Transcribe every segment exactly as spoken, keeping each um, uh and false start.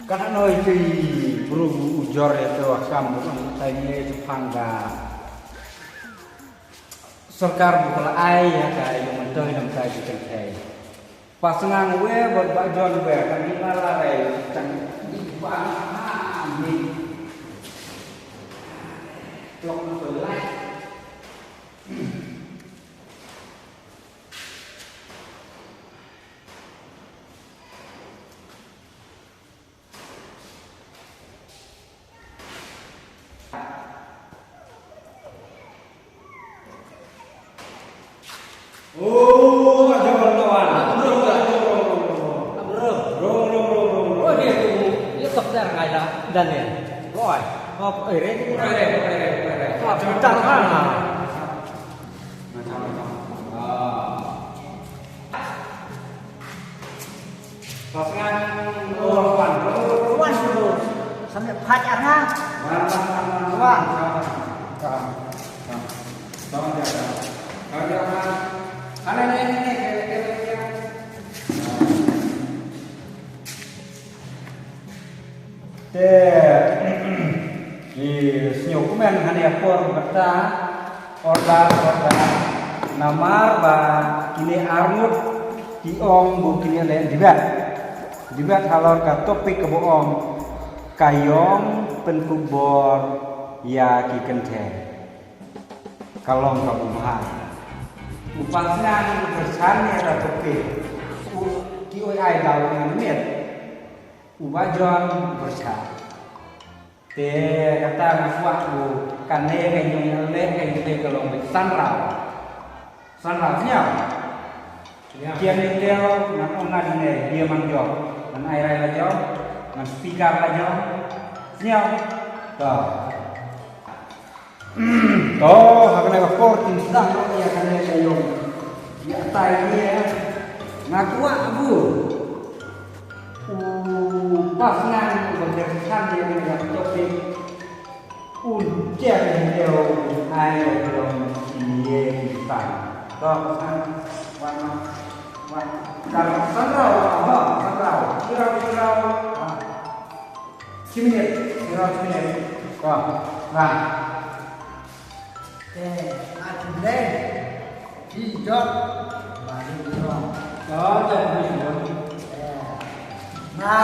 Ka hanoi ki bru u jor ïa ka kam bu ong tai ne tu pang ka sorkar bu ka la ai ïa ka ïa u myntoi namar ka ki kynthei. Pas ngang we bad ba jon we kan ïa la rai tang di ba ha ni. Klok na to lai. Oh, ada wartawan. Bro, bro, bro, bro. Bro, bro, bro, bro, bro. Oh, dia tu. Dia doktor ngai dah. Dan dia. Boy. Oh, eh, re, re, re, re, re, re. Oh, doktor mana? Macam, macam. Ah. Pasangan nomor lapan. Wan dulu. Sampai pacar ha. Wan, wan, wan, wan, wan. Wan. Wan. Wan, wan, wan. Wan, wan, wan. Ada ni, ni, ni, ni, ni, ni. Te, i sngewkmen hangne ha por kata, order, order, namar ba kine arngut ki ong ba kine leh debate. Debate halor ka topic kaba ong ka ïong pynkupbor ïa ki kynthei. Ka long kaba bha. U Pansngiang u pyrshang ïa ka topic. U, ki oi ai daw ngan miet. U Bah John u pyrshah. Te kata nga kwah u kane ka ïong leh ka ïong leh ka long beit san raw. San raw sñiaw. Sñiaw. Kian ni teo ngan ong na dine dia man jong. Ngan ai rai la jong. Ngan speaker la jong. Sñiaw. To. To, ha kane ka por kin sdang noh ïa kane ka ïong. Ïa tai ïa. Nga kwah bu. U Pansngiang u ba kyrchan ïa kane ka topic. Un cher ïa kane u ai ïa kane u ïa ki tan. To, Pansngiang. Wan, wan. Kar sanraw, ha, sanraw. Kiraw, kiraw. Ha. Shi minit, ira shi minit. Ka, nga. Te, nga khublei. Ki jot, ba ni jot. Jot, jot, ni jot. Te, nga,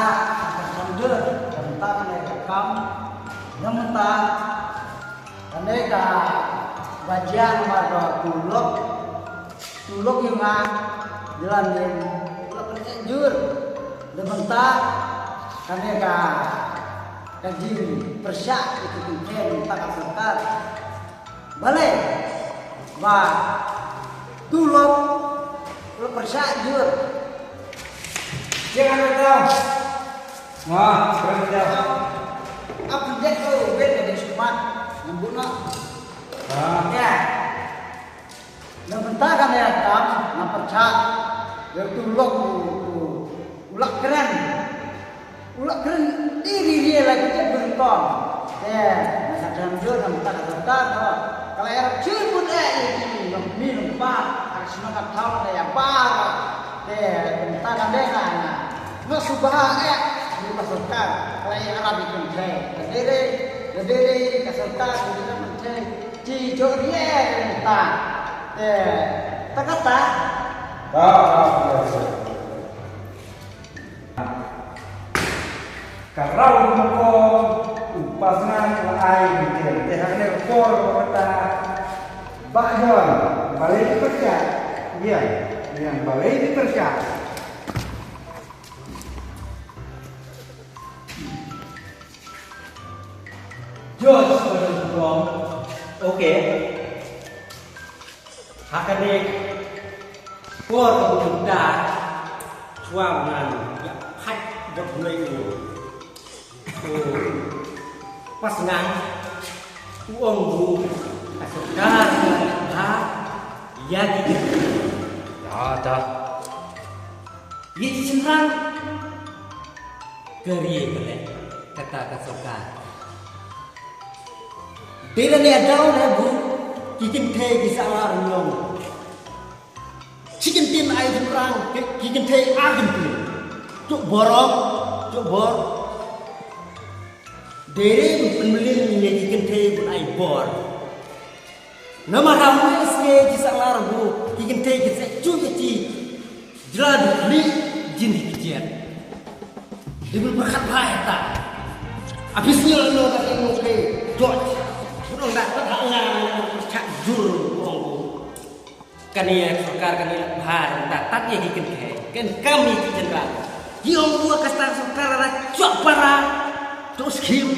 ka khublei, tentang ne ka kam, ne mynta, kane ka, ba jiang ma ka tulop, Tulok ïa nga, jlan ïa nga, tulok kane jur. Da mynta, kane ka, ka jingpyrshah ïa ki kynthei mynta ka sorkar. Balei, ba, tulok, tulok pyrshah jur. Jangan ada. Wah, keren dah. Apa dia tu, ben ada sumat, nyambut nak. Ah. Ya. Na bynta kane ka kam nga pyrshah, ïa u tulok u, u, u la kren. U la kren ri ri ri la ki jait bynta. Te na ka kren jur na bynta ka sorkar ka la ïarap shu put eh ïa ki nongmih nongpah ha ka shnong ka thaw ka ïa bar. Te na bynta kane nga nga sngewbha eh ïa ka sorkar ka la ïarap ïa ki kynthei. Ka dei dei ka dei dei ka sorkar ka dei ka kynthei. Ki jor ye ta. Te ta kata. Ta, ta, ta, ta. Ka raw ruh ko u Pansngiang la ai detail. Te ha kane ka por ba kata Bah John, balei phi pyrshah? Ïa, ïa, balei phi pyrshah? George Gordon Brown. Okay. Ha kane por ka bynta shuwa ngan ïa phat bad ngai u. U Pansngiang u ong u ka sorkar ka la ïa ki. Ya ta. Ïa ki shynrang ka ri ka leh kata ka sorkar. Dei da ne daw ne bu ki kynthei ki sa la rynglong. Shi kyntien ai shynrang ki kynthei ar kyntien. Tuk borok, tuk bor. Dei re ban pynmlien ïa ki kynthei ban ai bor. Namar ha une u sngi ki sahlar ruh ki kynthei ki sa ju ki jylla dukli jin di ki jied. Dei ban pyrkhat bha ïa kata. Abis ngi la nong ka teng nong kei dot. Nong da ka ha nga nong pyrkhat jur nong. Kane sorkar kane la bha da tat ïa ki kynthei. Ken kam ïa ki jylla. Ki ong ruh ka star sorkar la chok para. To skim.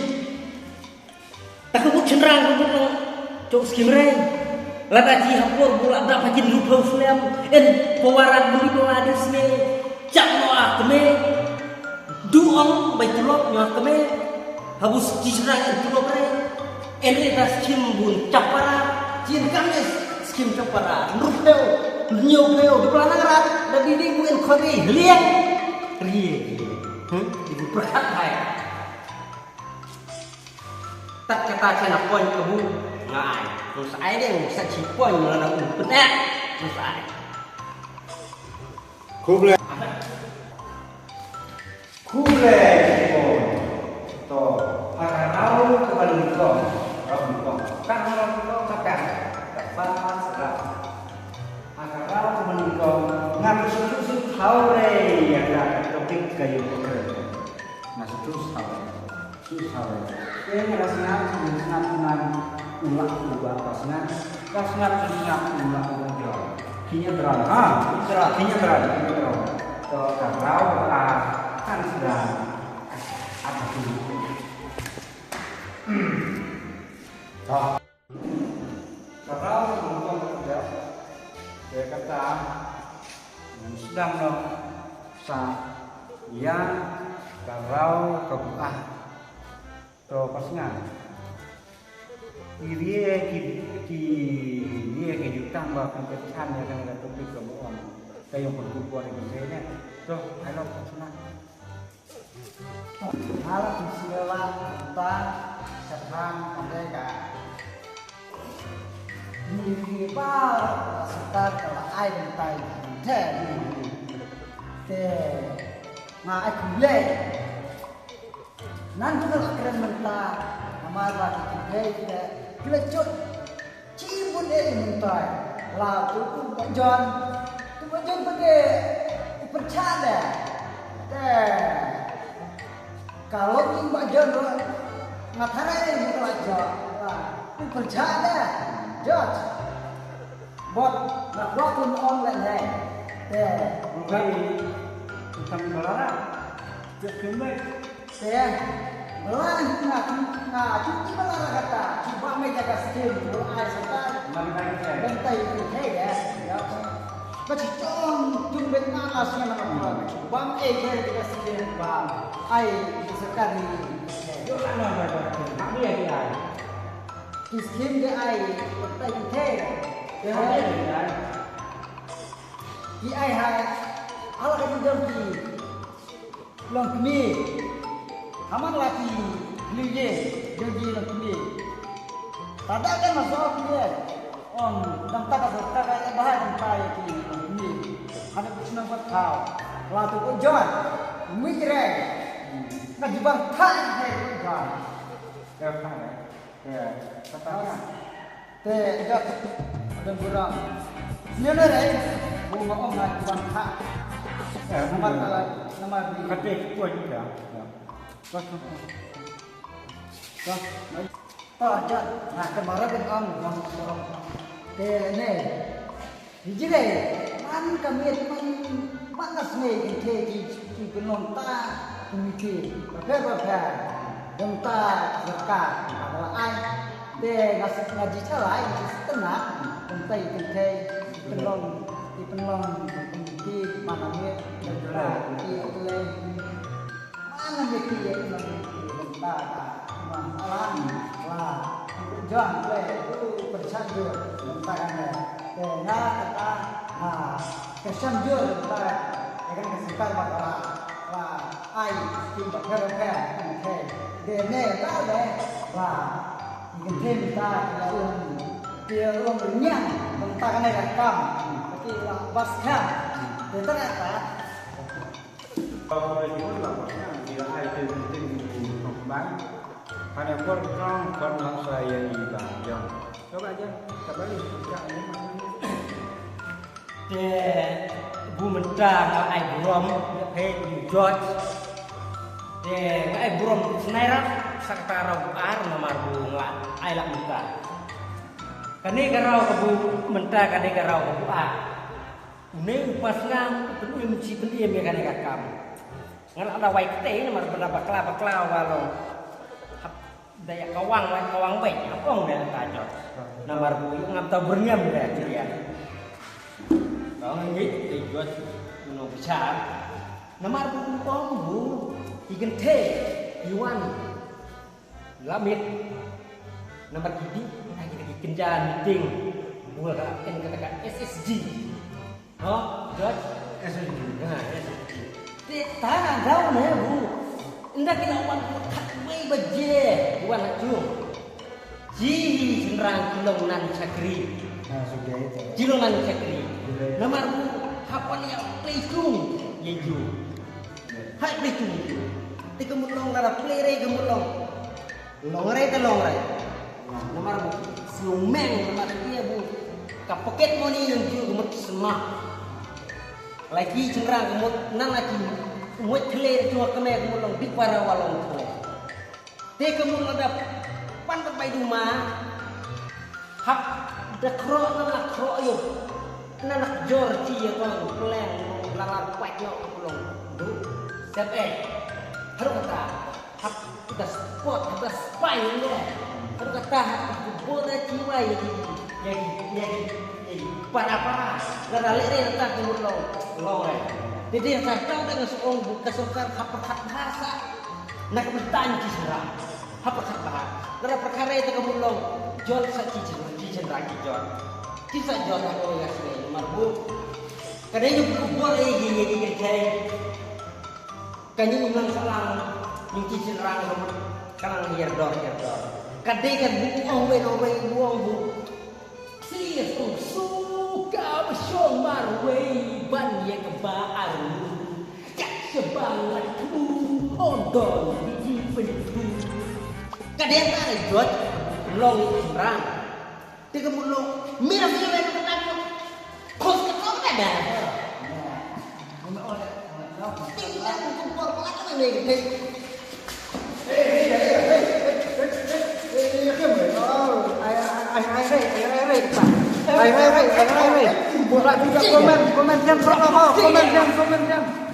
Ta ka mut shynrang ka mut long. Chong skim reng. Lada ji hapor bu la dap ha kin rup hau slem. En pawarat bu li pawarat de snge. Chap no a kme. Du ong bai tulop nyo a kme. Habu ji shynrang en tulop reng. En re ta skim bun chap para. Jin kam ne skim chap para. Rup hau. Nyo hau. Di pelana rat. Da di di bu en khot ri. Liang. Ri. Hmm? Di bu perhat hai. Tat kata chen a point ka bu nga ai. Nus ai deng sa chi point nga na un pet eh. Nus ai. Khublei. Khublei shibun. To, ha ka rau ka ban kong, rau ban kong. Ka rau ban kong ka kan. Ka ba sa. Ha ka rau ka ban kong. Nga ka su su su thaw re ya ka topic ka yu ka kren. Nga su su thaw re. Shu sawai. Te nga la sngap, shu sngap ngan u lah u ba ka sngap. Ka sngap, shu sngap u lah u ba jrong. Kinya jrong. Ha, jrong. Kinya jrong, kinya jrong. To ka rau ka kan sdang. Apa tu? To. Ka rau ka mutong ka jap. Te kata ngan sdang noh sa ïa ka rau ka buah. To pas ngan. Ki rie ki ki rie ki jutang ba kan ka chan ïa kan ka topik ka buah. Ka yung pun kumpul ïa kan ne. To, ai lo pas ngan. Hala ki sila ta ka thang pandai ka. Ni ni ba setar ka la ai bentai te ni. Te nga ai khublei. Nan tu ka la kren mynta namar ba ki khublei te ki la jot. Chi bun eh mynta la tu tu ba jon tu ba jon ba de i pyrchah de. Te ka long i ba jon ro nga tharai ni ka la jon la i pyrchah de. Jot bot na kwah tu ong le ne. Te bukan tentang balara. Jot kembali. Te, bala nga nga cuti bala kata, cuba me jaga skim, bala ai sata, bentai tu he ya. Ya. Ka chi chong chung bet na la sngem na ma, cuba me jaga skim ba ai sekali. Yo ka na ba ba. Kami ya dia. Ki skim dia ai bentai tu he. Ya. Ki ai hai. Ala ka jong ki. Long kmie. Haman la ki liye, jong ki long kmie. Tada kan ma so kmie. Ong, dam ta ka sa ta ka ba hai dam ta ye ki long kmie. Hana ku sna ba thaw. La tu ko jon. Mi re. Na di bang thai ne ko jon. Ya, thai. Te jot don burom. Nyo na re bu ma ong ha chuan kha. Namar ka la namar di. Kate ko ni da. To jot na ka mara den ong ma burom. Te ne. Jile man ka miet man man na snei kan te ki ki penong ta. Committee ba pher ba pher. Dang ta sorkar ba la ai. Te nga nga ji chalai nga ji setengah. Dang ta i kan te i penlong i penlong committee man na miet dang ta i le. Mana mesti ye kena mesti benda ka. Masalah la. Jong le tu percaya benda ka ne. Te nga kata ha, kesian jur benda. Ya kan kesentar baka la. La ai skim baka baka. Okey. De ne ka le la. Ikan tem ta la um. Dia um nyang benda ka ne ka kam. Tapi la bas kam. Te ternyata Kau boleh jemput lah, maksudnya, bila ai tu penting di pengembang. Ane por kong kon hasa ya iba jong. Coba aja, coba ni, coba ni. Te bu mynta nga ai burom ïa phi u George. Te nga ai burom sngewbha sa kata rau ar namar bu nga ai la mynta. Kane ka rau ka bu mynta, kane ka rau ka bu ar. Une u Pasnam u pynim shi pynim ïa kane ka kam. Nga la da wai kte namar ba bakla bakla wa long. Hap da ïa kawang wai kawang bai hap ong da ta jot. Namar bu ïa ngam ta byrngem da jerian. Kawang ngi te jot uno bichar. Namar bu ong bu i kynthei i wan. Lamit. Namar ki dih, kita kita ki kynja meeting. Buat ka en kata ka S S G. Ha, George? S S G. Ha, S S G. Te ta daw ne bu. Inda ki lawan khat wei baje. Buat nak jung. Ji hi senrang kilong nan chakri. Ha, sudah itu. Kilong nan chakri. Sudah. Namar bu, hapon yang play jung. Ye jung. Hai play jung. Te ka mut long dara play re ka mut long. Long re te long re. Namar bu sngewmeng namar ïa bu ka pocket money yang ju ka mut sma. Laki chynrang ka mut nan laki mut khle tu ka me ka mut long dik para wa long khle. Te ka mut long da pan ka bai du ma. Hap da khro na la khro yo. Na la jor chi ya kong pleng la la kwat yo long. Du. Sep eh. Haru kata. Hap da spot, hap da spy ne. Haru kata hap da bor da chi wa ya ki. Ya ki, ya ki, ya ki. Para para. La la le re ta ki mut long. Long re. Jadi yang kata da ngasong bu ka sorkar hap khat bahasa. Na ka bynta ki sera. Hap khat bha. Lada pyrkhat rai te ka mut long. Jot sa ki chen, ki chen ra ki jot. Ki sa jot ha ka wei ka sngi namar bu. Ka dei ngi bu bor ei gi ngi ki kyrchai. Ka ngi nang sa lang ngi ki chen ra ka mut. Ka lang yer dor yer dor. Ka dei ka bu ong wei ong wei bu ong bu. Sir ong suka ba shong marwei ban ïa kaba arngut. Kat sha ba ngat kbu ong don biji pyntu. Ka dei ka dei jot long i rang. Te ka mut long mira sir ong ka tak. Khos ka tong ka da. Comment, comment, comment, comment, comment.